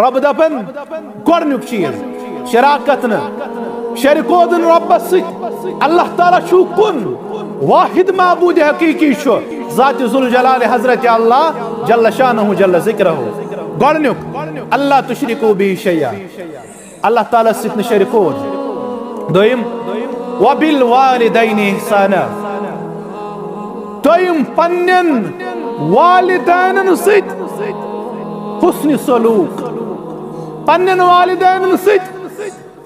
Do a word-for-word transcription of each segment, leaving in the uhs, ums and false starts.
رۄب دپان، گۄڈنیُک چیٖز، شراکت نہٕ، شرکو دِنہٕ رۄبس سۭتۍ۔ اللہ تعالیٰ چھُ کُن، واحد معبود حقیقی چھُ، ذات ذوالجلال حضرت اللہ جل شانہ جل ذکرہ۔ گۄڈنیُک، اللہ تشرکو به شیئا، اللہ تعالیٰ سۭتۍ نہٕ شرکو۔ دوٚیِم، وبالوالدین احسانا، دوٚیِم، پننٮ۪ن والدینن سۭتۍ حسن سلوک، پننٮ۪ن والدینن سۭتۍ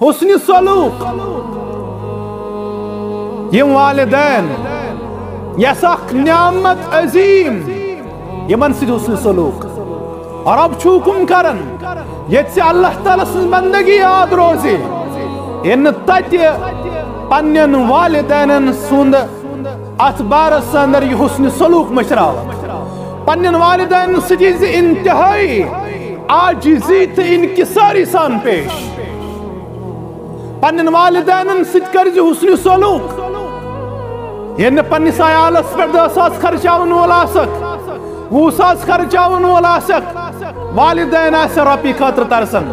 حسن سلوک۔ یِم والدین، یۄس اکھ نعمت عظیم، یِمن سۭتۍ حسن سلوک۔ رۄب چھُ حُکُم کران، ییٚتہِ ژےٚ اللہ تعالیٰ سٕنٛز بندگی یاد روزِ، ییٚلہِ نہٕ تتہِ پننٮ۪ن والدینن سُنٛد اتھ بارس اندر یہِ حسن سلوک مٔشراوکھ۔ پننٮ۪ن والدینن سۭتۍ ییٖزِ انتہٲئی عاجزی تہٕ انکساری سان پیش۔ پننٮ۪ن والدینن سۭتۍ کٔرزِ حسن سلوک۔ ییٚلہِ نہٕ پننِس عیالس پٮ۪ٹھ دَہ ساس خرچاون وول آسکھ، وُہ ساس خرچاون وول آسکھ، والدین آسن رۄپیہِ خٲطرٕ ترسان،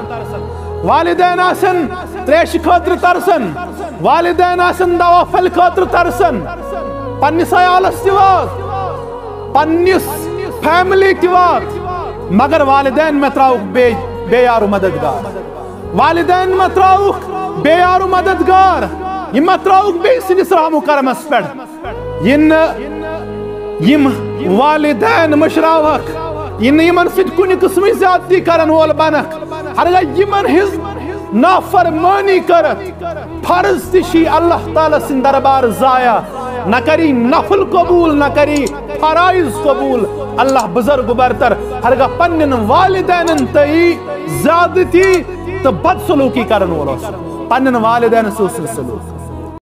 والدین آسن تریشہِ خٲطرٕ ترسان، والدین آسن دوا پھلہِ خٲطرٕ ترسان۔ پننِس عیالس تہِ وات، پننِس فیملی تہِ وات، مگر والدین مہ تراوُکھ بے، بے یار و مددگار۔ والدین مہ تراوُکھ بے یار و مددگار، یہِ مہ تراوُکھ بیٚیہِ سٕنٛدِس رحم و کرمس پٮ۪ٹھ۔ یہِ نہٕ یِم والدین مٔشراوکھ، یہِ نہٕ یِمن سۭتۍ کُنہِ قٕسمٕچ زیادتی کرن وول بنکھ، ہرگاہ یِمن ہٕنٛز نافرمٲنی کٔرتھ، فرض تہِ چھِ اللہ تعالیٰ سٕنٛدِ دربار ضایع، نہ کری نفل قبول، نہ کری فرائض قبول۔ اللہ بزرگ برتر، ہرگاہ پننٮ۪ن والدینن تہٕ زیادتی تہٕ بدسلوکی کرن وول اوس، پننٮ۪ن والدینن سۭتۍ اوس نہٕ سلوک۔